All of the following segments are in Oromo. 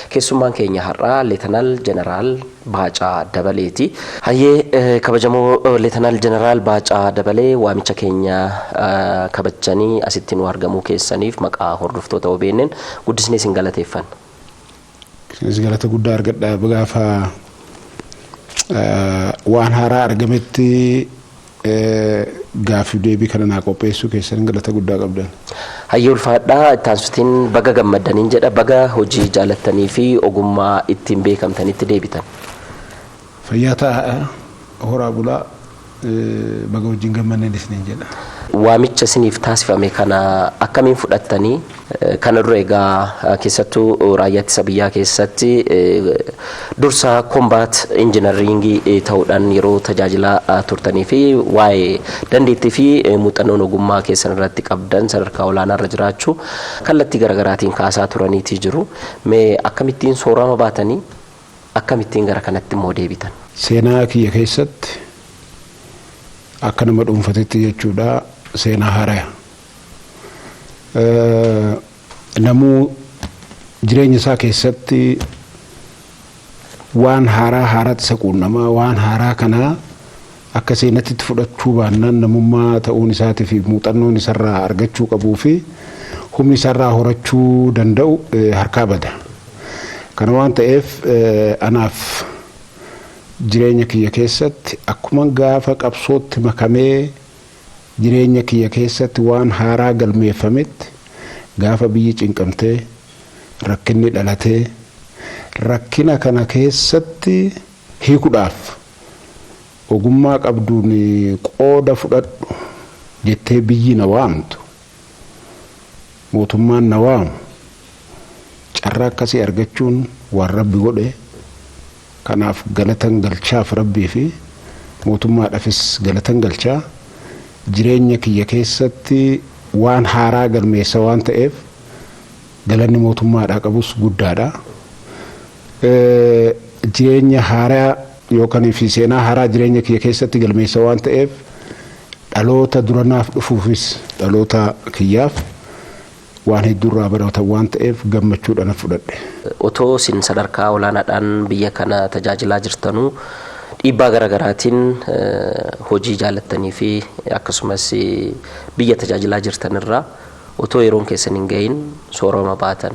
Keessummaan keenya har'aa Leetanaal Jeneraal Baacaa Dabaleeti. Hayyee, kabajamoo Leetanaal Jeneraal Baacaa Dabalee, waamicha keenya kabajanii asitti nu argamuu keessaniif maqaa hordoftoota OBN'n guddisnee isin galateeffanna. Isinis galata guddaa argadha. Gaafa waan haaraa argametti gaaffii deebii kana naa qopheessuu keessan galata guddaa qabdan. Hayyee, ulfaadhaa. Itti aansutiin baga gammaddaniin jedha, baga hojii jaalattanii fi ogummaa ittiin beekamtanitti deebitan. Fayyaa ta'a, horaa bulaa, baga wajjin gammanneen isiniin jedha. Waamicha isiniif taasifame kana akkamiin fudhattanii? Kana dura egaa keessattuu raayyaa ittisa biyyaa keessatti dursa combat engineering ta'uudhaan yeroo tajaajilaa turtanii fi waa'ee dandeettii fi muuxannoon ogummaa keessan irratti qabdan sadarkaa olaanaa irra jiraachuu kallattii garaagaraatiin kaasaa turaniitii jiru. Mee akkamittiin soorama baatanii, akkamittiin gara kanatti immoo deebitan? Seenaa kiyya keessatti akka nama dhuunfatetti jechuudha, seenaa haaraya. Namuu jireenya isaa keessatti waan haaraa haaraatti isa quunnamaa, waan haaraa kanaa akka seenatti itti fudhachuu baannaan namummaa ta'uun isaatii fi muuxannoon isarraa argachuu qabuu fi humni isarraa horachuu danda'u harkaa bada. Kana waan ta'eef, anaaf jireenya kiyya keessatti akkuma gaafa qabsootti makamee jireenya kiyya keessatti waan haaraa galmeeffametti, gaafa biyyi cinqamtee rakkinni dhalatee rakkina kana keessatti hiikuudhaaf ogummaa qabduun qooda fudhadhu jettee biyyi na waamtu, mootummaan na waamu, carraa akkasii argachuun waan Rabbi godhe. Kanaaf galatan galchaaf Rabbii fi mootummaadhaafis galatan galchaa. Jireenya kiyya keessatti waan haaraa galmeessa waan ta'eef galanni mootummaadhaa qabus guddaadha. Jireenya haaraa yookaan fi seenaa haaraa jireenya kiyya keessatti galmeessa waan ta'eef dhaloota duranaaf dhufuufis, dhaloota kiyyaaf waan hedduurraa baratan waan ta'eef gammachuudhaan fudhadhe. Otoo isin sadarkaa olaanaadhaan biyya kana tajaajilaa jirtanuu dhiibbaa garaagaraatiin hojii jaalattanii fi akkasumas biyya tajaajilaa jirtan irraa otoo yeroon keessan hin gahin soorama baatan,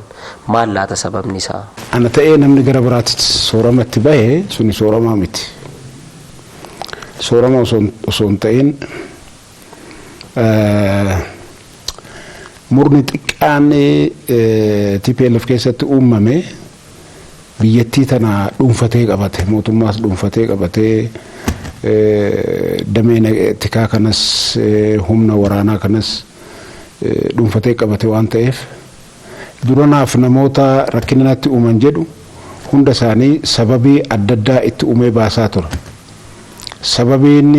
maal laata sababni isaa? Ana ta'ee namni gara biraatti sooramatti bahe suni sooramaa miti. Soorama osoo hin ta'in, murni xiqqaan TPLF keessatti uumame biyyattii tana dhuunfatee qabate, mootummaas dhuunfatee qabatee, damee tikaa kanas, humna waraanaa kanas dhuunfatee qabate waan ta'eef, duranaaf namoota rakkina natti uuman jedhu hunda isaanii sababii adda addaa itti uumee baasaa ture. Sababiin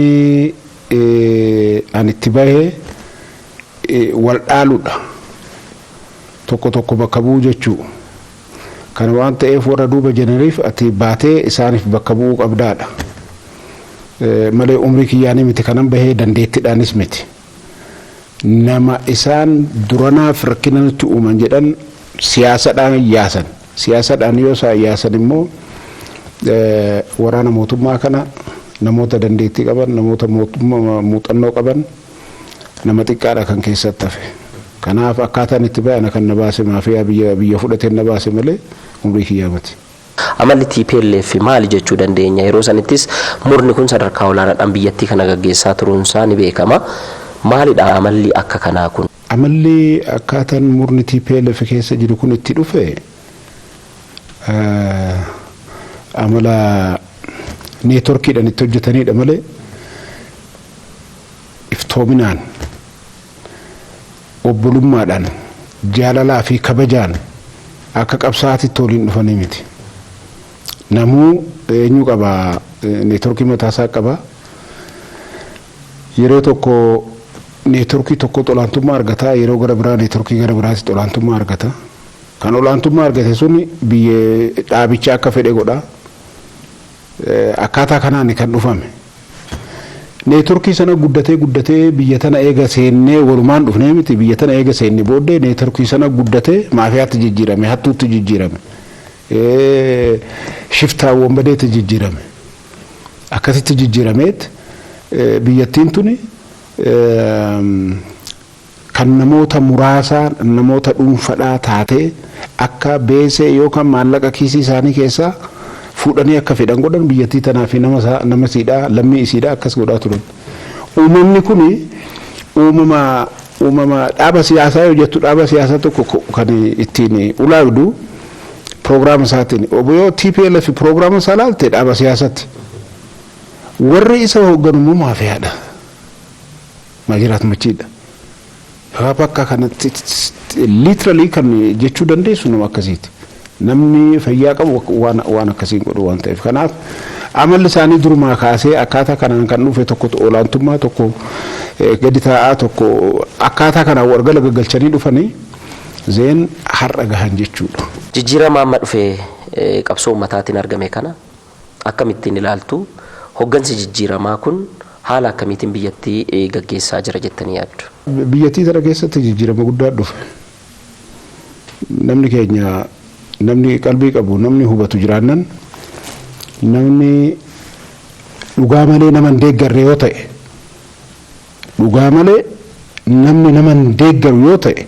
ani itti bahee wal dhaaluudha. Tokko tokko bakka bu'uu jechuu. Kana waan ta'eef warra duuba jeneriif ati baatee isaaniif bakka bu'uu qabdaadha. Malee umrii kiyyaanii miti kanan bahee, dandeettiidhaanis miti. Nama isaan duranaaf rakkina nutti uuman jedhan siyaasadhaan yaasan. Siyaasadhaan yoo isaan yaasan immoo waraana mootummaa kana, namoota dandeettii qaban, namoota muuxannoo qaban, nama xiqqaadha kan keessatti hafe. Kanaaf akkaataan itti bayan kan na baase maafiyaa biyya fudhateen na baase malee umrii kiyyaa miti. Amalli TPLF maali jechuu dandeenya? Yeroo sanittis murni kun sadarkaa olaanaadhaan biyyattii kana gaggeessaa turuunsaa ni beekama. Maalidha amalli akka kanaa kun? Amalli akkaataan murni TPLF keessa jiru kun itti dhufe amala neetworkiidhaan itti hojjetanidha malee iftoominaan, obbolummaadhaan, jaalalaa fi kabajaan akka qabsaa'aatitti waliin dhufanii miti. Namuu eenyu qaba, neetworkii mataasaa qaba. Yeroo tokko neetworkii tokkotu olaantummaa argata, yeroo gara biraa neetworkii gara biraatti olaantummaa argata. Kan olaantummaa argate sun biyya dhaabicha akka fedhe godha. Akkaataa kanaan kan dhufame. Neetworkii sana guddatee guddatee biyya tana eega seennee, walumaan dhufnee miti, biyya tana eega seenne booddee neetworkii sana guddatee maafiyaatti jijjiirame, hattuutti jijjiirame. Shiftaa wambadeetti jijjiirame. Akkasitti jijjiirameet biyyattiin tuni kan namoota muraasaa, namoota dhuunfadhaa taatee, akka beesee yookaan maallaqa kiisii isaanii keessaa fuudhanii akka fedhan godhan, biyyattii tanaa fi nama siidhaa, lammii isiidhaa akkas godhaa turan. Uumamni kuni uumama dhaaba siyaasaa yoo jettu, dhaaba siyaasaa tokko kan ittiin ulaagdu piroogiraama isaatiin. Yoo TPLF piroogiraama isaa laalte, dhaaba siyaasaatti. Warri isa hoogganu immoo maafiyaadha. Maajiraat machiidha. Bakka kanatti literally kan jechuu dandeessu nama akkasiiti. Namni fayyaa qabu waan akkasiin godhu waan ta'eef. Kanaaf amalli isaanii durumaa kaasee akkaataa kanaan kan dhufe, tokko olaantummaa, tokko gadi taa'aa, tokko akkaataa kanaan wargala gaggalchanii dhufanii zeen har'a gahan jechuudha. Jijjiirama amma dhufe qabsoo uummataatiin argame kana akkamittiin ilaaltu? Hoggansi jijjiiramaa kun haala akkamiitiin biyyattii gaggeessaa jira jettanii yaaddu? Biyyattii tana keessatti jijjiirama guddaa dhufe. Namni keenya, namni qalbii qabu, namni hubatu jiraannan, namni dhugaa malee nama hin deeggarre yoo ta'e, dhugaa malee namni nama hin deeggaru yoo ta'e,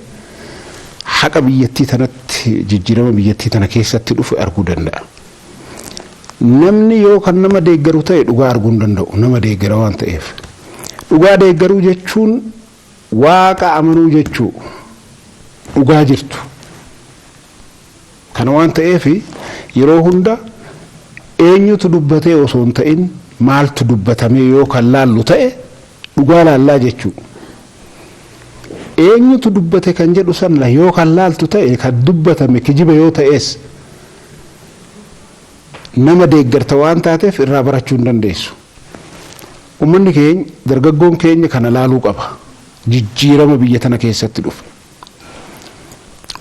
haqa biyyattii tanatti jijjiirama biyyattii tana keessatti dhufe arguu danda'a. Namni yoo kan nama deeggaru ta'e dhugaa arguu hin danda'u, nama deeggara waan ta'eef. Dhugaa deeggaruu jechuun Waaqa amanuu jechuu, dhugaa jirtu. Kana waan ta'eef yeroo hunda eenyutu dubbatee osoo hin ta'in maaltu dubbatamee yoo kan laallu ta'e, dhugaa laallaa jechuu. Eenyutu dubbate kan jedhu sana yoo kan laaltu ta'e, kan dubbatame kijiba yoo ta'es, nama deeggarta waan taateef irraa barachuu hin dandeessu. Uummanni keenya, dargaggoon keenya kana laaluu qaba. Jijjiirama biyya tana keessatti dhufe.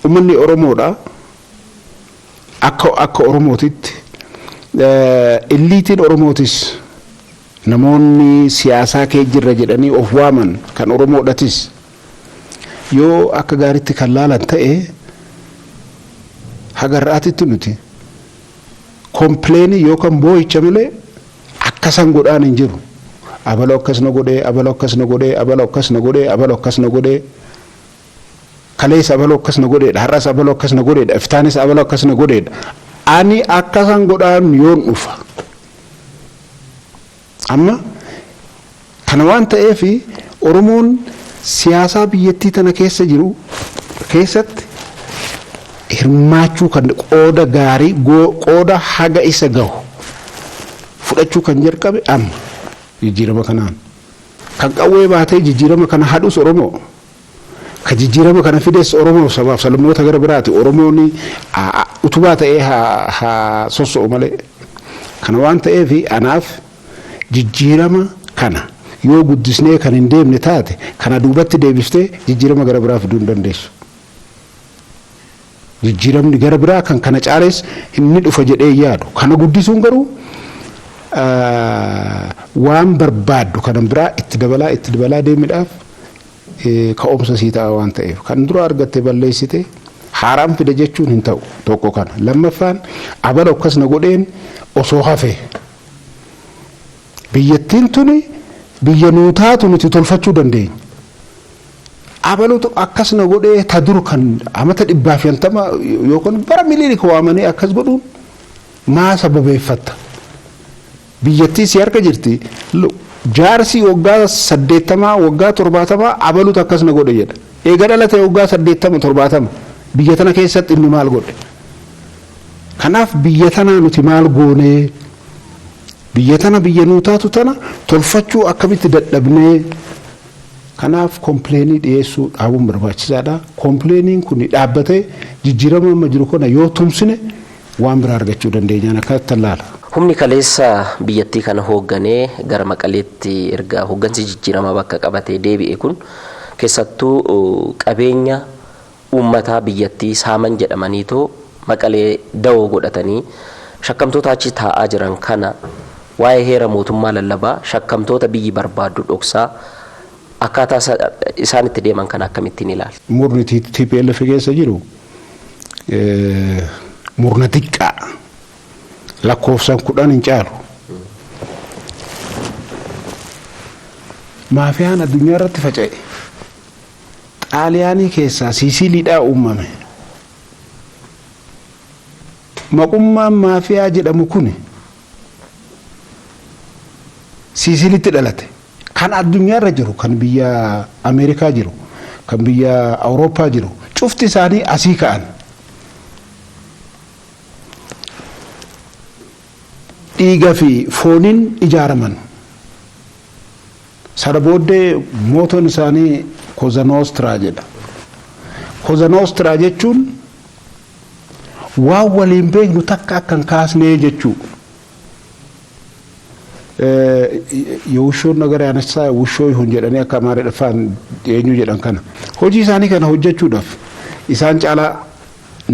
Uummanni Oromoodha. Akka Oromootitti eliteiin Oromootis, namoonni siyaasaa kee jirra jedhanii of waaman kan Oromoodhatis, yoo akka gaariitti kan laalan ta'e, haga har'aatitti nuti complainii yookaan boo'icha malee akkasan godhaan hin jiru. Abaloo akkas na godhee, abaloo akkas na godhee, abaloo akkas na godhee, abaloo akkas na godhee. Kaleessa abaloo akkas na godheedha, har'as abaloo akkas na godheedha, iftaanis abaloo akkas na godheedha. Ani akkasan godhaan yoon dhufa. Amma kana waan ta'eef Oromoon siyaasaa biyyattii tana keessa jiru keessatti hirmaachuu kan qooda gaarii, qooda haga isa gahu fudhachuu kan jalqabe amma jijjiirama kanaan. Kan qawwee baatee jijjiirama kana hadhus Oromoo. Ka jijjiirama kana fides Oromoo, sabaaf sablammoota gara biraati. Oromoon utubaa ta'ee haa sosso'u malee. Kana waan ta'eef anaaf jijjiirama kana yoo guddisnee kan hin deemne taate, kana duubatti deebiftee jijjiirama gara biraa fiduu hin dandeessu. Jijjiiramni gara biraa kan kana caales inni dhufa jedhee yaadu. Kana guddisuun garuu waan barbaaddu kana biraa itti dabalaa itti dabalaa deemuudhaaf ka'umsa sii ta'a waan ta'eef, kan dura argatte balleessite haaraan fide jechuun hin ta'u, tokko kana. Lammaffaan, abala akkas na godheen osoo hafe, biyyattiin tuni biyya nuu taatu nuti tolfachuu dandeenya. Abalutu akkas na godhee ta dur kan amata 150 yookaan bara Milinik waamanii akkas godhuun maa sababeeffatta? Biyyattii si harka jirti. Jaarsi waggaa 80, waggaa 70 abalutu akkas na godhe jedha. Eega dhalate waggaa 80, 70, biyya tana keessatti inni maal godhe? Kanaaf biyya tanaa nuti maal goonee, biyya tana, biyya nuu taatu tana tolfachuu akkamitti dadhabnee? Kanaaf complainii dhiyeessuu dhaabuun barbaachisaadha. Complainiin kun dhaabbatee jijjiirama amma jiru kana yoo tumsine, waan biraa argachuu dandeenyaan akka tallaala. Humni kaleessa biyyattii kana hoogganee gara Maqaleetti erga hooggansi jijjiiramaa bakka qabatee deebi'e kun, keessattuu qabeenya uummataa biyyattii saaman jedhamaniitoo Maqalee dawoo godhatanii shakkamtoota achi taa'aa jiran kana, waa'ee heera mootummaa lallabaa, shakkamtoota biyyi barbaaddu dhoksaa akkaataa isaan itti deeman kana akkamittiin ilaalta? Murni TPLF keessa jiru Murna xiqqaa lakkoofsaan 10 hin caalu. Maafiyaan addunyaa irratti faca'e. Xaaliyaanii keessaa Siisiliidhaa uumame. Maqummaan maafiyaa jedhamu kun Siisilitti dhalate. Kan addunyaa irra jiru, kan biyya Ameerikaa jiru, kan biyya Awurooppaa jiru, cufti isaanii asii ka'an. Dhiiga fi fooniin ijaaraman. Sana booddee mooton isaanii Cosa Nostra jedha. Cosa Nostra jechuun waan waliin beeknu takka akka hin kaasnee jechuu. የውሾን ነገር ያነሳ ውሾ ይሁን jedhanii akka Amaariffaan eenyu jedhan kana. Hojii isaanii kana hojjechuudhaaf isaan caalaa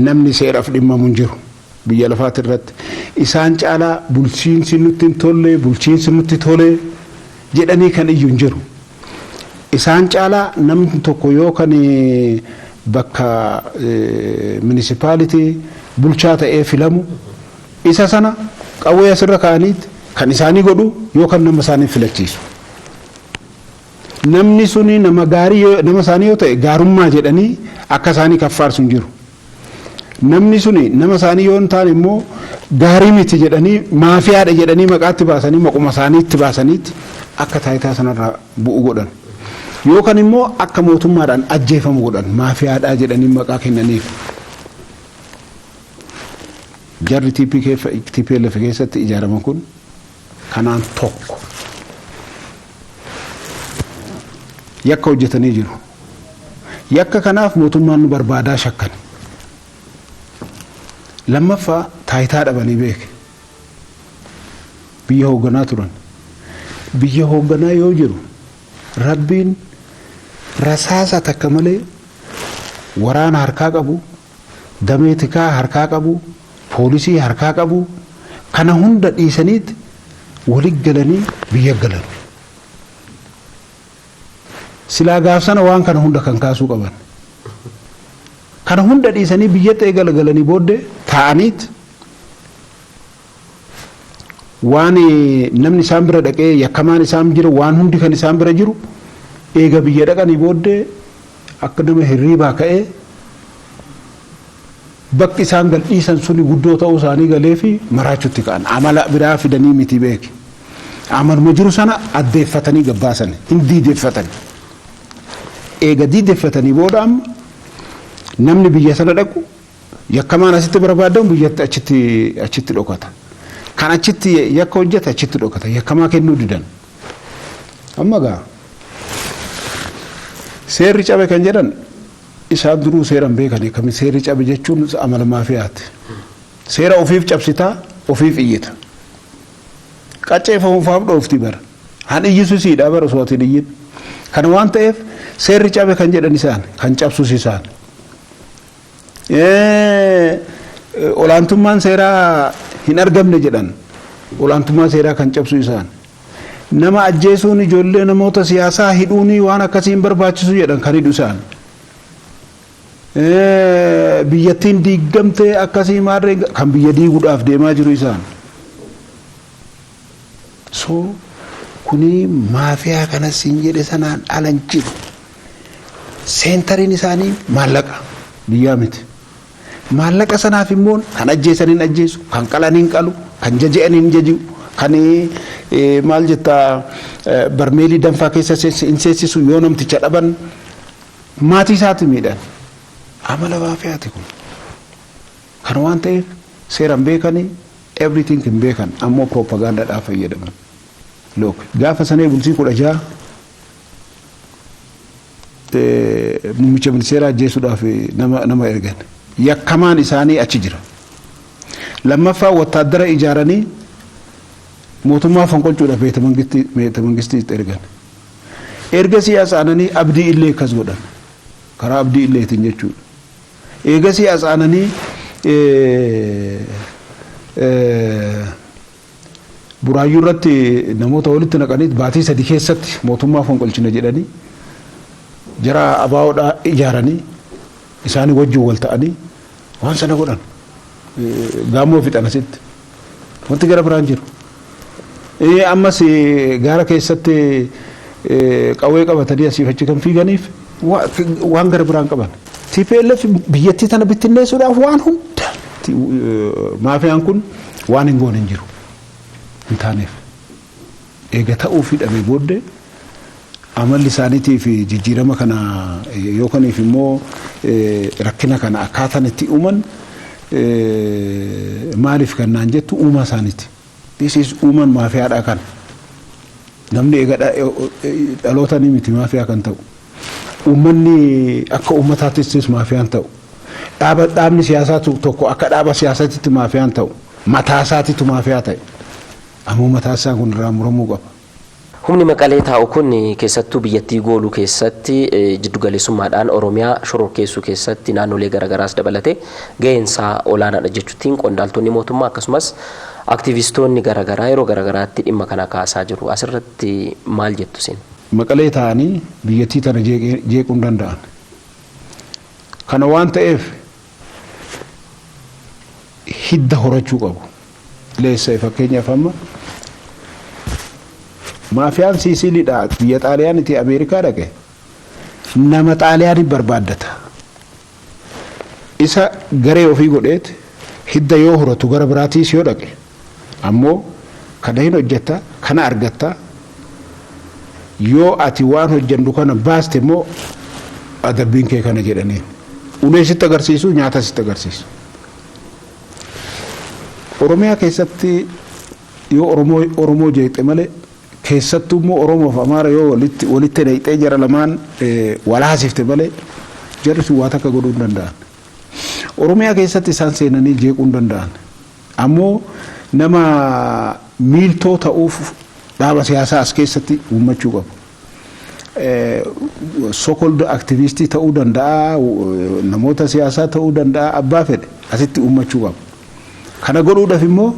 namni seeraaf dhimmamu hin jiru biyya lafaati irratti. Isaan caalaa bulchiinsi nutti hin tolle, bulchiinsi nutti tole jedhanii kan iyyu hin jiru. Isaan caalaa namni tokko yoo kan bakka municipality bulchaa ta'ee filamu, isa sana qawwee asirra kaa'aniit kan isaanii godhu yookaan nama isaanii filachiisu. Namni suni nama gaarii, nama isaanii yoo ta'e, gaarummaa jedhanii akka isaanii kaffaarsu hin jiru. Namni suni nama isaanii yoo hin taane immoo gaarii miti jedhanii, maafiyaadha jedhanii maqaatti baasanii, maquma isaaniitti baasaniitti akka taayitaa sanarraa bu'u godhan. Yookaan immoo akka mootummaadhaan ajjeefamu godhan, maafiyaadhaa jedhanii maqaa kennaniif. Jarri TPLF keessatti ijaaraman kun kanaan tokko. Yakka hojjetanii jiru. Yakka kanaaf mootummaan nu barbaadaa shakkan. Lammaffaa, taayitaa dhabanii beeke. Biyya hoogganaa turan. Biyya hoogganaa yoo jiru Rabbiin rasaasa takka malee waraana harkaa qabu, damee tikaa harkaa qabu, poolisii harkaa qabu, kana hunda dhiisaniit walit galanii biyya galan. Silaa gaaf sana waan kana hunda kan kaasuu qaban. Kana hunda dhiisanii biyyatti eegala galanii booddee taa'aniit waan namni isaan bira dhaqee, yakkamaan isaan jira, waan hundi kan isaan bira jiru, eega biyya dhaqanii booddee akka nama hirriibaa ka'ee bakki isaan gal dhiisan suni guddoo ta'uu isaanii galee fi maraachutti ka'an. Amala biraa fidanii miti, beeki. Amaluma jiru sana addeeffatanii gabbaasan, hin diideffatan. Eega diideffatanii booda amma namni biyya sana dhaqu, yakkamaan asitti barbaadamu biyyatti achitti dhokata. Kan achitti yakka hojjete achitti dhokata. Yakkamaa kennuu didan. Amma gaa seerri cabe kan jedhan, isaan duruu seeran beekanii kami. Seerri cabe jechuun amala maafiyaati. Seera ofiif cabsitaa, ofiif iyyita. Qacceeffamuufaaf dhoofti bara. Han iyyisu siidhaa bara osoo ati hin iyyin. Kana waan ta'eef seerri cabe kan jedhan isaan, kan cabsus isaan. Olaantummaan seeraa hin argamne jedhan, olaantummaa seeraa kan cabsu isaan. Nama ajjeesuun, ijoollee namoota siyaasaa hidhuun waan akkasii hin barbaachisu jedhan, kan hidhu isaan. Biyyattiin diigamtee akkasii maarree, kan biyya diiguudhaaf deemaa jiru isaan. So kuni maafiyaa kanas hin jedhe sanaan ala hin jiru. Centeriin isaanii maallaqa, biyyaa miti. Maallaqa sanaaf immoo kan ajjeesan hin ajjeesu, kan qalan hin qalu, kan jaji'an hin jaji'u, kan maal jettaa, barmeelii danfaa keessa hin seessisu. Yoo namticha dhaban maatii isaati miidhan. Amala maafiyaati kun. Kana waan ta'eef seeraan beekanii, everything hin beekan, ammoo propagaandaadhaaf fayyadaman. Look, gaafa sanee bultii 16 muummicha ministeeraa ajjeesuudhaaf nama ergan. Yakkamaan isaanii achi jira. Lammaffaa, wattaaddara ijaaranii mootummaa fonqolchuudhaaf beeta mangistiitti ergan. Ergasii as aananii Abdii Illee akkas godhan. Karaa Abdii Illeetiin jechuudha. Eegasii as aananii Buraayyuu irratti namoota walitti naqanii baatii 3 keessatti mootummaa fonqolchina jedhanii jara abaa'oodhaa ijaaranii isaanii wajjin wal ta'anii waan sana godhan. Gaamoo fixan asitti. Wanti gara biraan jiru. Ammas gaara keessatti qawwee qabatanii asiif achi kan fiiganiif waan gara biraan qaban. TPLF biyyattii tana bittinneessuudhaaf waan hunda, maafiyaan kun waan hin goone hin jiru. Hin taaneef. Eega ta'uu fi dhabee booddee amalli isaaniitii fi jijjiirama kana yookaniif immoo rakkina kana akkaataan itti uuman maaliif kan naan jettu, uumaa isaaniiti. This is uuman maafiyaadhaa kana. Namni eega dhaloota ni miti maafiyaa kan ta'u. Uummanni akka uummataattis maafiyaan ta'u. Dhaabni siyaasaa tokko akka dhaaba siyaasaatitti maafiyaan ta'u. Mataa isaatitu maafiyaa ta'e. Ammoo mataa isaa kun irraa muramuu qaba. Humni Maqalee taa'u kun keessattuu biyyattii gooluu keessatti, jiddugaleessummaadhaan Oromiyaa shororkeessuu keessatti, naannolee garaagaraas dabalatee gaheensaa olaanaadha jechuutiin qondaaltonni mootummaa akkasumas aktivistoonni garaagaraa yeroo garaagaraatti dhimma kana kaasaa jiru. Asirratti maal jettu isin? Maqalee taa'anii biyyattii tana jeequu hin danda'an. Kana waan ta'eef hidda horachuu qabu. Leessa fakkeenyaaf amma maafiyaan Siisiliidha biyya Xaaliyaanitii Ameerikaa dhaqe nama Xaaliyaanii barbaaddata. Isa garee ofii godheet hidda yoo horatu, gara biraatiis yoo dhaqe ammoo kana hin hojjetta, kana argatta, yoo ati waan hojjennu kana baaste immoo adabbiin kee kana jedhaniin. Ulee sitti agarsiisu, nyaata sitti agarsiisu. Oromiyaa keessatti yoo Oromoo Oromoo jeeqxe malee, keessattuu immoo Oromoo fi Amaara yoo walitti dhaqxee jara lamaan walaasifte malee, jarri sun waa takka godhuu hin danda'an. Oromiyaa keessatti isaan seenanii jeequu hin danda'an. Ammoo nama miiltoo ta'uuf dhaaba siyaasaa as keessatti uummachuu qabu. So-called activistii ta'uu danda'a, namoota siyaasaa ta'uu danda'a, abbaa fedhe asitti uummachuu qabu. Kana godhuudhaaf immoo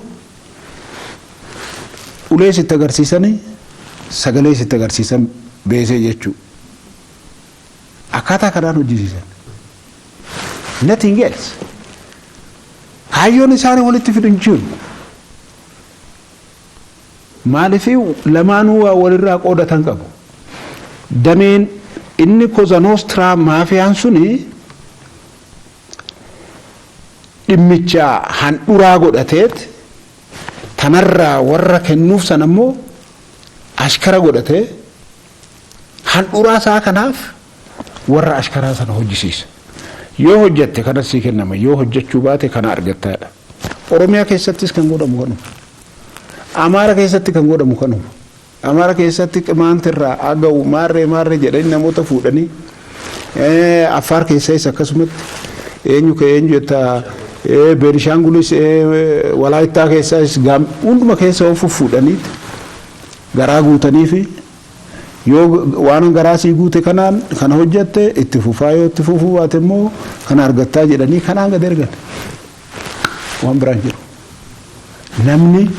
ulee sitti agarsiisanii, sagalee sitti agarsiisan, beesee jechuudha. Akkaataa kanaan hojjisiisan. Nothing else. Kaayyoon isaanii walitti fidu hin jiru. Maaliif? Lamaanuu waa walirraa qoodatan qabu. Dameen inni Cosa Nostra, maafiyaan suni dhimmicha handhuraa godhateet tanarraa warra kennuuf sana immoo ashkara godhatee handhuraa isaa kanaaf warra ashkaraa sana hojjisiisa. Yoo hojjette kana sii kennama, yoo hojjechuu baate kana argattaadha. Oromiyaa keessattis kan godhamu kanuma. Amaara keessatti kan godhamu kanuma. Amaara keessatti Qimaantirraa Agawu maarree maarree jedhanii namoota fuudhanii, Affaar keessas akkasumatti, eenyu ka eenyu jetta, Beenishaangulis, Walaayittaa keessas, hunduma keessa of fuudhaniiti garaa guutanii fi yoo waan garaa sii guute kanaan kana hojjette itti fufaa, yoo itti fufuu baate immoo kana argattaa jedhanii kanaan gad ergan. Waan biraan jiru. Namni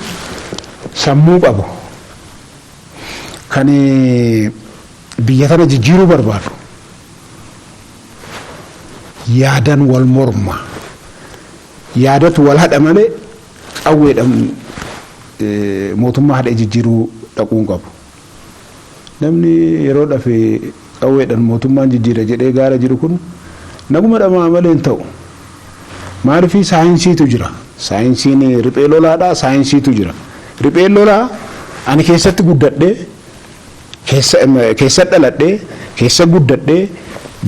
sammuu qabu kan biyya tana jijjiiruu barbaadu yaadan wal morma, yaadatu wal hadha malee qawweedhaan mootummaa hadhee jijjiiruu dhaquu hin qabu. Namni yeroo dhafe qawweedhaan mootummaan jijjiira jedhee gaara jiru kun naguma dhamaa malee hin ta'u. Maaliif? Saayinsiitu jira. Saayinsiin riphee lolaadha, saayinsiitu jira. Ripheen lolaa ani keessatti guddadhee, keessa dhaladhee, keessa guddadhee,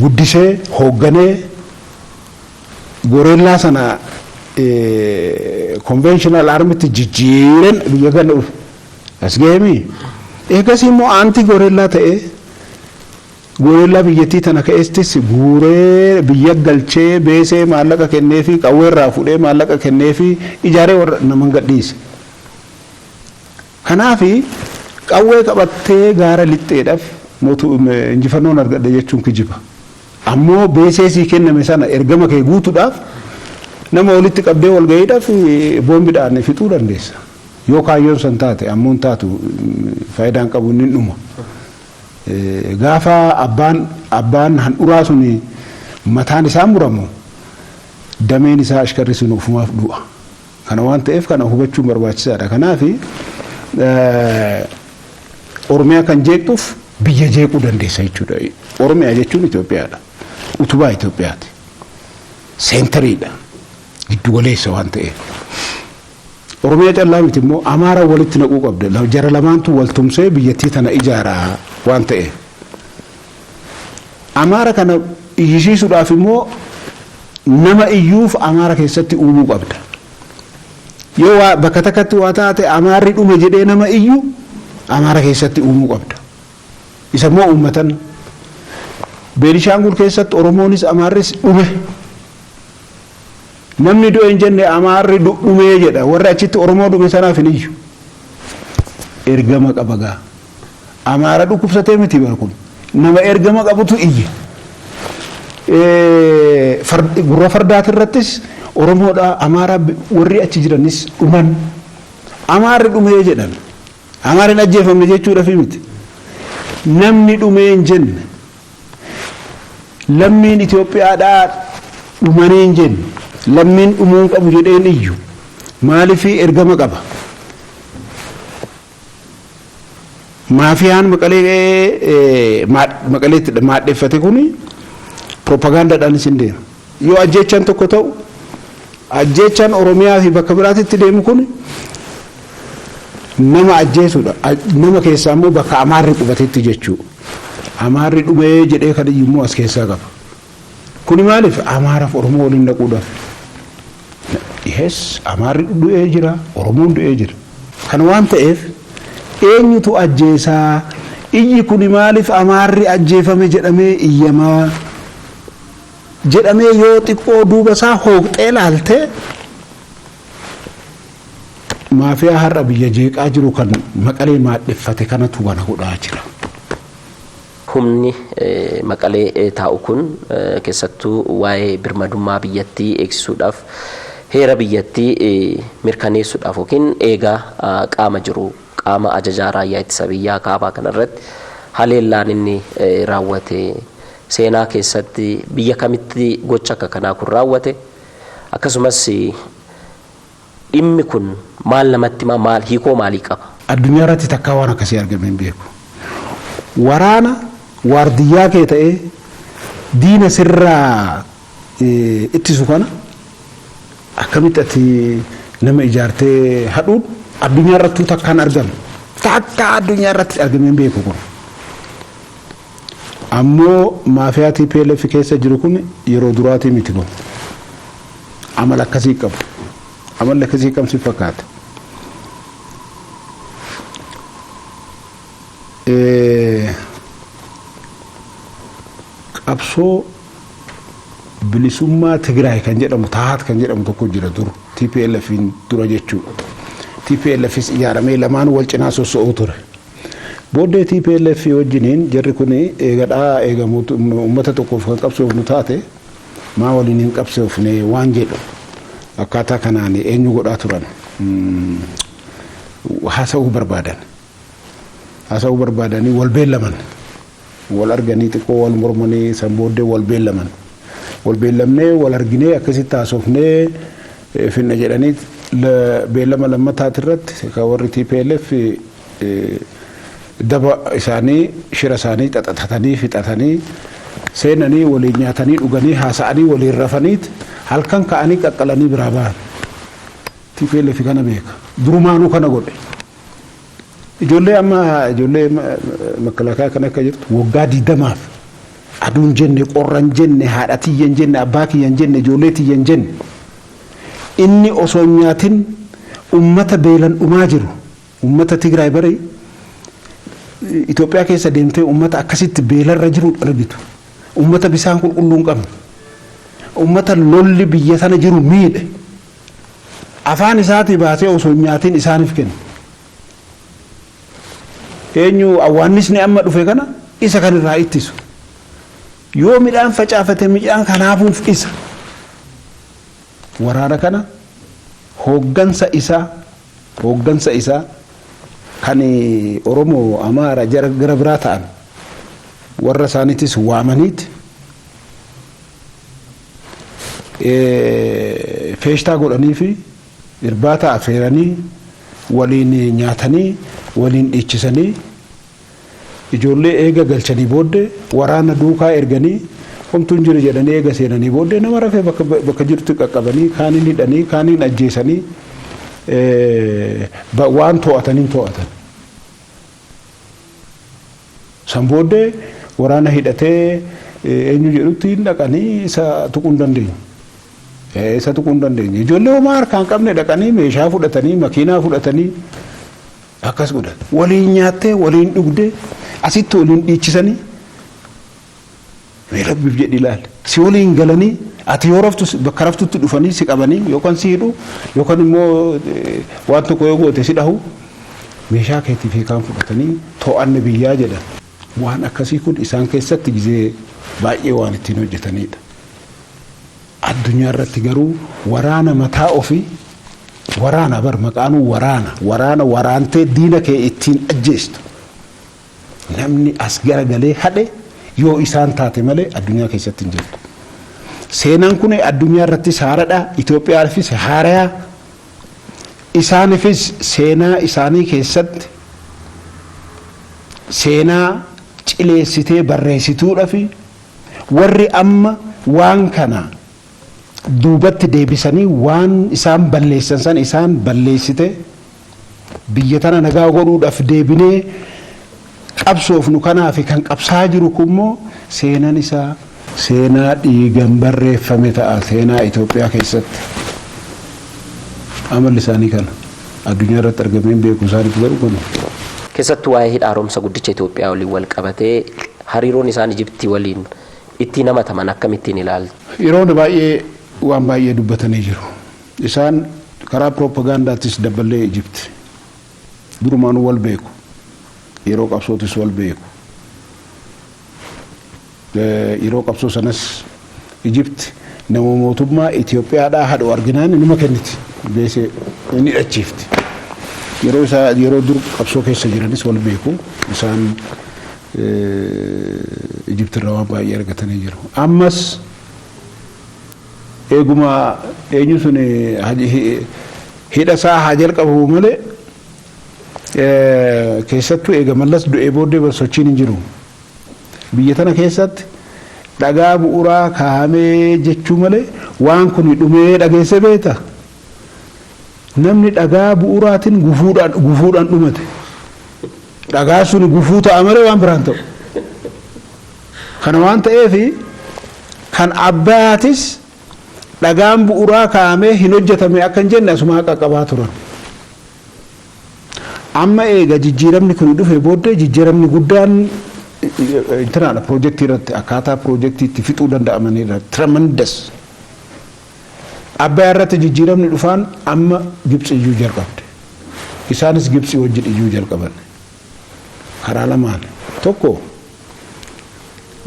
guddisee, hoogganee, guerrilla sana conventional armytti jijjiireen biyya kana dhufe. As ga'eemi. Eegas immoo anti guerrilla ta'ee guerrilla biyyattii tana ka'eestis guuree biyya galchee, beesee maallaqa kennee fi qawweerraa fuudhee maallaqa kennee fi ijaaree warra nama gadhiise. Kanaafi qawwee qabattee gaara lixxeedhaaf injifannoon argadhe jechuun kijiba. Ammoo beesee sii kenname sana ergama kee guutuudhaaf nama walitti qabdee wal gahiidhaaf boombiidhaan fixuu dandeessa. Yoo kaayyoon san taate, ammoo hin taatu, faayidaan qabu, inni dhuma. Gaafa abbaan handhuraa suni mataan isaa muramu Dameen isaa ashkarri sun ofumaaf du'a. Kana waan ta'eef kana hubachuun barbaachisaadha. Kanaaf Oromiyaa kan jeeqxuuf biyya jeequu dandeessa jechuudha. Oromiyaa jechuun Itoophiyaadha. Utubaa Itoophiyaati. Centeriidha. Giddu galeessa waan ta'eef. Oromiyaa callaa miti immoo Amaara walitti naquu qabda. Jara lamaantu wal tumsee biyyattii tana ijaaraa waan ta'eef. Amaara kana iyyisiisuudhaaf immoo nama iyyuuf Amaara keessatti uumuu qabda. Yoo waa bakka takkatti waa taate Amaarri dhume jedhee nama iyyu Amaara keessatti uumuu qabda. Isa immoo uummatan. Beenishaangul keessatti Oromoonis Amaarris dhume. Namni du'e hin jenne, Amaarri dhumee jedha. Warri achitti Oromoo dhume sanaaf hin iyyu. Ergama qaba gaa. Amaara dhukkubsatee miti bara kun. Nama ergama qabutu iyya. Gurra fardaati irrattis Oromoodha, Amaara warri achi jiranis dhuman. Amaarri dhumee jedhan. Amaarri hin ajjeefamne jechuudhaaf miti. Namni dhumee hin jenne. Lammiin Itoophiyaadhaa dhumanii hin jenne. Lammiin dhumuu hin qabu jedheen iyyu. Maaliifii? Ergama qaba. Maafiyaan Maqalee Maqaleetti maadheffate kuni propagaandaadhaan isin deema. Yoo ajjeechaan tokko ta'u, ajjeechaan Oromiyaa fi bakka biraatitti deemu kun nama ajjeesudha. Nama keessaa immoo bakka Amaarri qubatetti jechuudha. Amaarri dhumee jedhee kan iyyu immoo as keessaa qaba. Kuni maaliif? Amaaraaf Oromoo waliin dhaquudhaaf. Yes, Amaarri du'ee jira, Oromoon du'ee jira. Kana waan ta'eef eenyutu ajjeesaa? Iyyi kuni maaliif Amaarri ajjeefame jedhamee iyyamaa? Jedhamee yoo xiqqoo duuba isaa hooqxee laaltee, maafiyaa har'a biyya jeeqaa jiru kan Maqalee maadheffate kanatu kana godhaa jira. Humni Maqalee taa'u kun keessattuu waa'ee birmadummaa biyyattii eegsisuudhaaf, heera biyyattii mirkaneessuudhaaf yookiin eegaa qaama jiru, qaama ajajaa raayyaa ittisa biyyaa kaabaa kanarratti haleellaan inni raawwate, seenaa keessatti biyya kamitti gocha akka kanaa kun raawwate? Akkasumas dhimmi kun maal namatti himaa, maal hiikoo maalii qaba? Addunyaa irratti takkaa waan akkasii argame hin beeku. Waraana waardiyyaa kee ta'ee diina sirraa ittisu kana akkamitti ati nama ijaartee hadhuun addunyaa irrattuu takkaan argame. Takkaa addunyaa irratti argame hin beeku kun. Ammoo maafiyaa TPLF keessa jiru kun yeroo duraatii miti kun. Amala akkasii qabu. Amalli akkasii kam si fakkaata? Qabsoo bilisummaa Tigraay kan jedhamu, Tahaat kan jedhamu tokko jira dur, TPLF dura jechuudha. TPLFis ijaaramee lamaan wal cinaa sosso'uu ture. Booddee TPLF wajjiniin jarri kun eegadhaa eega uummata tokkoof kan qabsoofnu taate maa waliin hin qabsoofne waan jedhu akkaataa kanaan eenyu godhaa turan, haasa'uu barbaadan. Haasa'uu barbaadanii wal beellaman. Wal arganii xiqqoo wal mormanii, san booddee wal beellaman. Wal beellamnee wal arginee akkasitti haasofnee finna jedhanii beellama lammataati irratti kan warri TPLF daba isaanii, shira isaanii xaxatatanii fixatanii seenanii, waliin nyaatanii, dhuganii, haasa'anii, waliin rafaniit halkan ka'anii qaqqalanii biraa ba'an. TPLF kana beeka. Durumaanuu kana godhe. Ijoollee amma ijoollee makalaakaa kan akka jirtu waggaa 20f aduun jenne, qorran jenne, haadha tiyyan jenne, abbaa kiyyan jenne, ijoollee tiyyan jenne, inni osoo hin nyaatin ummata beelan dhumaa jiru, ummata Tigraay bare. Itoophiyaa keessa deemtee ummata akkasitti beelarra jiru argitu. Ummata bisaan qulqulluu hin qabne. Ummata lolli biyya sana jiru miidhe. Afaan isaatii baasee osoo hin nyaatin isaaniif kenna. Eenyu awwaannisni amma dhufe kana isa kan irraa ittisu. Yoo midhaan facaafate midhaan kanaafuuf isa. Waraana kana hooggansa isaa kan Oromoo, Amaara, jara gara biraa ta'an warra isaaniitis waamaniiti. Feeshtaa godhanii fi irbaata affeeranii, waliin nyaatanii, waliin dhiichisanii, ijoollee eega galchanii booddee waraana duukaa erganii, homtuun jiru jedhanii eega seenanii booddee, nama rafee bakka jirutti qaqqabanii, kaaniin hidhanii, kaaniin ajjeesanii, waan to'ataniin to'atan. San booddee waraana hidhatee eenyu jedhutti hin dhaqanii, isa tuquu hin dandeenye. Isa tuquu hin dandeenye. Ijoollee homaa harkaan qabne dhaqanii meeshaa fudhatanii, makiinaa fudhatanii, akkas godhan. Waliin nyaattee, waliin dhugdee, asitti waliin dhiichisanii. Mee Rabbiif jedhi ilaali. Si waliin galanii, ati yoo raftu bakka raftutti dhufanii si qabanii, yookaan si hidhu, yookaan immoo waan tokko yoo goote si dhahu, meeshaa keetii fi kaan fudhatanii to'anne biyyaa jedhan. Waan akkasii kun isaan keessatti gizee baay'ee waan ittiin hojjetanidha. Addunyaa irratti garuu waraana mataa ofii, waraana bar maqaanuu waraana, waraana waraantee diina kee ittiin ajjeestu, namni as garagalee hadhe yoo isaan taate malee addunyaa keessatti hin jirtu. Seenaan kun addunyaa irrattis haaradha, Itoophiyaafis haarayaa, isaanifis seenaa isaanii keessatti seenaa cileessitee barreessituudha. Fi warri amma waan kana duubatti deebisanii waan isaan balleessan san isaan balleessite, biyya tana nagaa godhuudhaaf deebinee qabsoofnu. Kanaaf kan qabsaa jiru kunimmoo seenaan isaa seenaa dhiigan barreeffame ta'a seenaa Itoophiyaa keessatti. Amalli isaanii kana addunyaa irratti argamee hin beeku, isaaniif garuu kun. Keessattuu waa'ee hidha haaromsa guddicha Itoophiyaa waliin wal qabatee hariiroon isaan Ijiptii waliin ittiin hamataman akkamittiin ilaaltu? Yeroo baay'ee waan baay'ee dubbatanii jiru. Isaan karaa piroopagaandaattis dabballee Ijipti. Durumaanuu wal beeku. Yeroo qabsootis wal beeku. Yeroo qabsoo sanas Ijipti nama mootummaa Itoophiyaadhaa hadhu arginaan inuma kenniti. Beesee inni hidhachiifti. Yeroo isaa yeroo dur qabsoo keessa jiranis wal beeku. Isaan Ijiptirraa waan baay'ee argatanii jiru. Ammas eeguma eenyu sun hidha isaa haa jalqabu malee, keessattuu eega Mallas du'ee booddee sochiin hin jiru. Biyya tana keessatti dhagaa bu'uuraa kaa'amee jechuu malee waan kun dhumee dhageesse beekta. Namni dhagaa bu'uuraatiin gufuudhaan dhumate. Dhagaa sun gufuu ta'a malee waan biraan ta'u. Kana waan ta'eef kan Abbayaatis dhagaan bu'uuraa kaa'amee hin hojjetame akka hin jenne asumaa qaqqabaa turan. Amma eega jijjiiramni kun dhufe booddee jijjiiramni guddaan intinaadha, piroojeektii irratti, akkaataa piroojeektii itti fixuu danda'amanidha. Tremendous. Abbayaa irratti jijjiiramni dhufaan amma Gibxi iyyuu jalqabde. Isaanis Gibxi wajjin iyyuu jalqaban. Karaa lamaan. Tokko,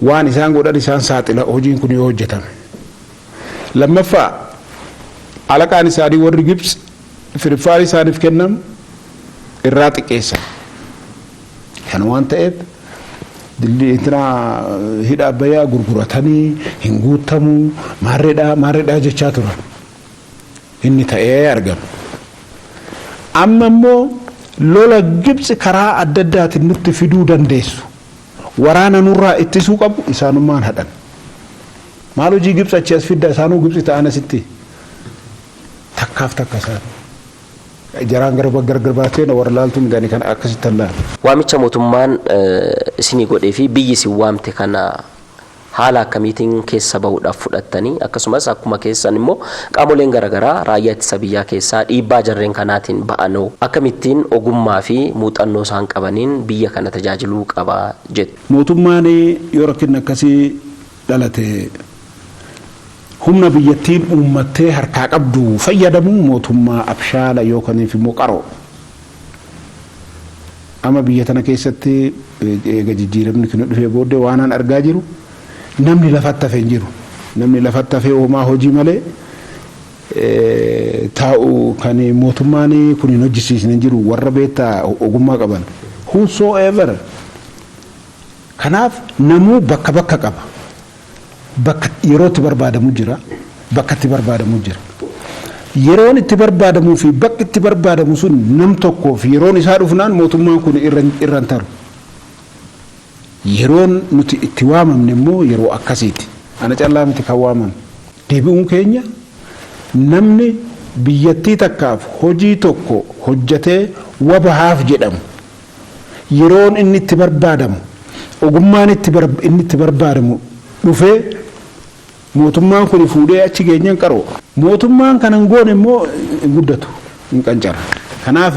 waan isaan godhan isaan saaxila hojiin kun yoo hojjetame. Lammaffaa, alaqaan isaanii warri Gibxi firiffaari isaaniif kennamu irraa xiqqeessan. Kana waan ta'eef intina hidha Abbayyaa gurguratanii hin guutamuu, maarreedhaa maarreedhaa jechaa turan. Inni ta'ee argama. Amma immoo lola Gibxi karaa adda addaatiin nutti fiduu dandeessu, waraana nurraa ittisuu qabu isaanummaan hadhan. Maal hojii Gibxi achi as fidda? Isaanuu Gibxi ta'an asitti takkaaf takka isaan. Jaraan gara gargar baatee warra laaltuu midhaanii kana akkasitti laalu. Waamicha mootummaan isinii godhee fi biyyi isin waamte kana haala akkamiitiin keessa bahuudhaaf fudhattanii? Akkasumas akkuma keessan immoo qaamoleen garaagaraa raayyaa ittisa biyyaa keessaa dhiibbaa jarreen kanaatiin ba'anoo akkamittiin ogummaa fi muuxannoo isaan qabaniin biyya kana tajaajiluu qaba jettu? Mootummaan yoo rakkinni akkasii dhalate humna biyyattiin uummattee harkaa qabdu fayyadamu mootummaa abshaala yookaan immoo qaroo. Amma biyya tana keessatti eega jijjiiramni kun dhufee booddee waan an argaa jiru, namni lafatti hafee hin jiru. Namni lafatti hafee homaa hojii malee taa'u kan mootummaan kun hin hojjisiisne hin jiru, warra beektaa ogummaa qaban. Whosoever. Kanaaf namuu bakka bakka qaba. Bakka yeroo itti barbaadamu jira. Bakka itti barbaadamu jira. Yeroon itti barbaadamuu fi bakki itti barbaadamu sun nam tokkoof yeroon isaa dhufnaan mootummaan kun irra hin taru. Yeroon nuti itti waamamne immoo yeroo akkasiiti. Ana callaa miti kan waamame. Deebi'uun keenya, namni biyyattii takkaaf hojii tokko hojjetee wabahaaf jedhamu, yeroon inni itti barbaadamu, ogummaan inni itti barbaadamu dhufee mootummaan kun fuudhee achi geenyaan qaroo. Mootummaan kana hin goone immoo hin guddatu, hin qancara. Kanaaf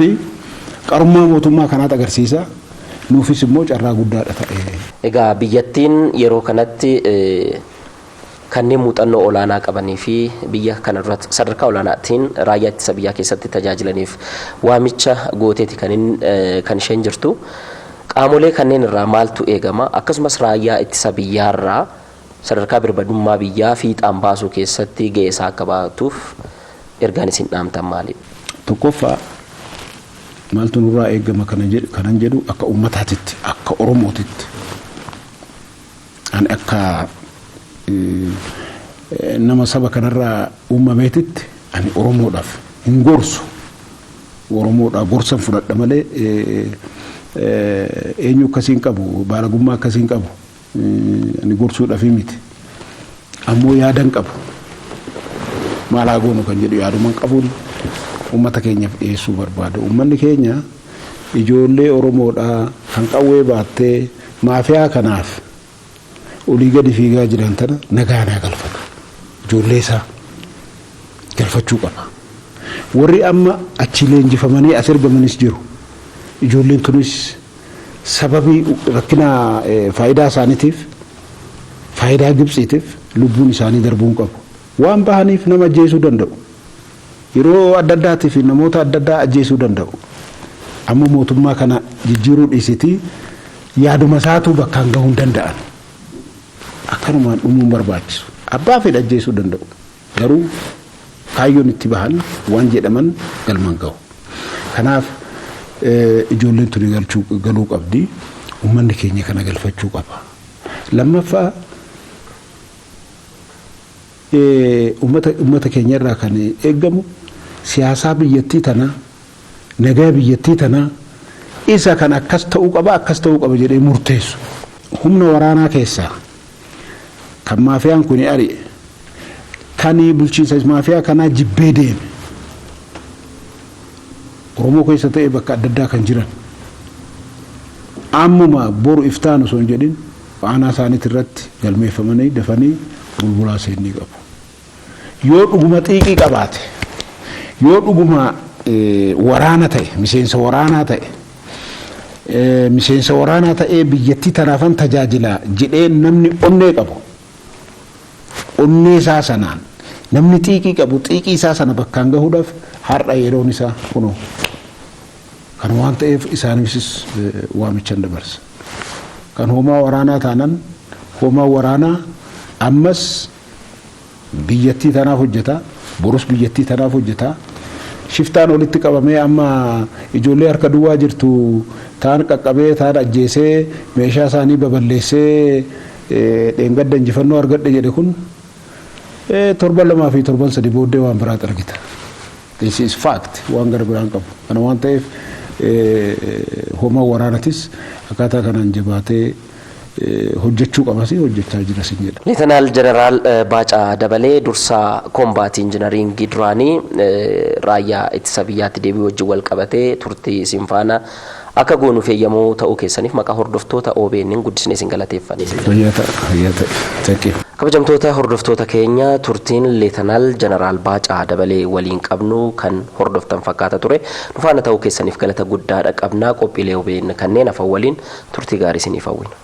qarummaa mootummaa kanaatu agarsiisa. Nuufis immoo carraa guddaadha ta'e. Egaa biyyattiin yeroo kanatti kanneen muuxannoo olaanaa qabanii fi biyya kana duratti sadarkaa olaanaatiin raayyaa ittisa biyyaa keessatti tajaajilaniif waamicha gooteeti kan isheen jirtu. Qaamolee kanneen irraa maaltu eegama? Akkasumas raayyaa ittisa biyyaarraa sadarkaa birmadummaa biyyaa fiixaan baasuu keessatti gahee isaa akka baatuuf ergaan isin dhaamtan maalidha? Tokkoffaa, maaltu nurraa eegama kanan jedhu, akka uummataatitti, akka Oromootitti, ani akka nama saba kanarraa uumameetitti, ani Oromoodhaaf hin gorsu. Oromoodhaa gorsan fudhadha malee eenyu akkasiin qabu, baalagummaa akkasiin qabu, ani gorsuudhaaf miti. Ammoo yaadan qabu. Maal haa goonu kan jedhu yaaduman qabuun uummata keenyaaf dhiyeessuu barbaada. Uummanni keenya ijoollee Oromoodhaa kan qawwee baattee maafiyaa kanaaf olii gadi fiigaa jiran tana nagaa naa galfatu. Ijoollee isaa galfachuu qaba. Warri amma achi leenjifamanii as ergamanis jiru. Ijoolleen tunis sababii rakkina faayidaa isaaniitiif, faayidaa Gibxiitiif lubbuun isaanii darbuu hin qabu. Waan bahaniif nama ajjeesuu danda'u. Yeroo adda addaatiif namoota adda addaa ajjeesuu danda'u. Amma mootummaa kana jijjiiruu dhiisitii yaaduma isaatu bakkaan gahuu hin danda'an. Akkanumaan dhumuun barbaachisu. Abbaa fedhe ajjeesuu danda'u. Garuu kaayyoon itti bahan waan jedhaman galmaan gahu. Kanaaf ijoolleen tuni galuu qabdi. Uummanni keenya kana galfachuu qaba. Lammaffaa, uummata keenya irraa kan eeggamu siyaasaa biyyattii tanaa, nagaa biyyattii tanaa, isa kan akkas ta'uu qaba, akkas ta'uu qaba jedhee murteessu. Humna waraanaa keessaa kan maafiyaan kun ari'e, kan bulchiinsa maafiyaa kanaa jibbee deeme, Oromoo keessa ta'e bakka adda addaa kan jiran, ammuma boru iftaan osoo hin jedhin aanaa isaaniitti irratti galmeeffamanii dafanii bulbulaa seennii qabu. Yoo dhuguma xiiqii qabaate, yoo dhuguma waraana ta'e, miseensa waraanaa ta'e, miseensa waraanaa ta'ee biyyattii tanaafan tajaajila jedhee namni onnee qabu, onnee isaa sanaan namni xiiqii qabu xiiqii isaa sana bakkaan gahuudhaaf har'a yeroon isaa kunoo. Kan waan ta'eef isaaniifis waamichan dabarsa. Kan hoomaa waraanaa taanan, hoomaa waraanaa ammas biyyattii tanaaf hojjeta, borus biyyattii tanaaf hojjeta. Shiftaan walitti qabamee amma ijoollee harka duwwaa jirtu taan qaqqabee, taan ajjeesee, meeshaa isaanii baballeessee dheengadda injifannoo argadhe jedhe kun torban 2 fi torban 3 booddee waan biraat argita. This is fact, waan gara biraan qabu. Kana waan ta'eef hoomaa waraanatis akkaataa kanaan jabaatee hojjechuu qabas, hojjechaa jira sin jedha. Leetanaal Jeneraal Baacaa Dabalee, dursaa combat engineering duraanii, raayyaa ittisa biyyaatti deebi'uu wajjin wal qabatee turtii isin faana akka goonuuf eeyyamoo ta'uu keessaniif maqaa hordoftoota OBN guddisnee isin galateeffanne. Fayyaa ta'a, fayyaa ta'a. Thank you. Kabajamtoota hordoftoota keenya, turtiin Leetanaal Jeneraal Baacaa Dabalee waliin qabnu kan hordoftan fakkaata ture. Nu faana ta'uu keessaniif galata guddaadha qabnaa. Qophiilee OBN kanneen hafan waliin turtii gaarii isiniif hawwina.